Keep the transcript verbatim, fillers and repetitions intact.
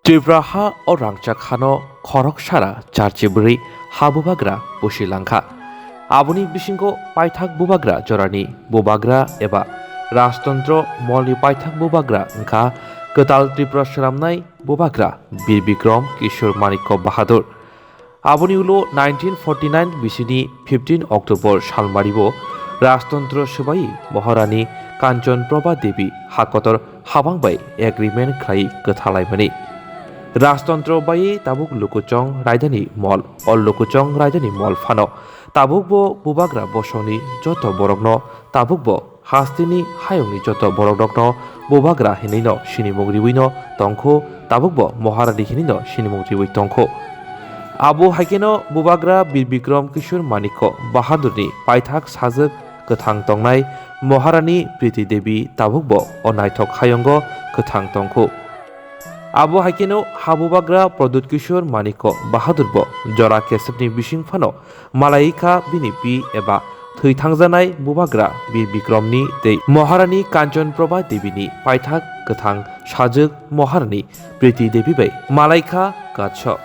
Tripura ha o rangchak hano khorok sara charchi bwrwi ha bubagra pusi langkha. Aboni bisingo paithak bubagra jorani bubagra eba Rajtantro molni paithak bubagra wngkha kwtal Tripura swnamnai bubagra Bir Bikram Kishore Manikya Bahadur. Aboni ulo nineteen forty nine bisini fifteen October salmari bo Rajtantro swbai Maharani Kanchan Prabha Devi hakotor habang bai agreement khlai kwthalaimani. Rajtantro bai tabuk Lukuchong Raidani Mol, o Lukuchong Raidani Mol phano tabuk bo bubagra bosongni joto borokno tabuk bo hasteni hayungni joto borok rokno bubagra hinwi no sinimung riwi no tongkho, tabuk bo Maharani hinwi no sinimung riwi tongkho. Abo haikhe no bubagra Bir Bikram Kishore Manikya Bahadurni paithak sajwk kwthang tongnai Maharani Priti Devi tabuk bo o naithok hayungo kwthang tongkho. Abo haikhe no ha bubagra Pradyut Kishore Manikya Bahadur bo jora kesepni bising phano malai kha bini pi eba thwi thangjanai bubagra Bir Bikramni tei Maharani Kanchan Prabha Devini paithak kwthang sajwk Maharani Priti Devi bai malai kha kacho.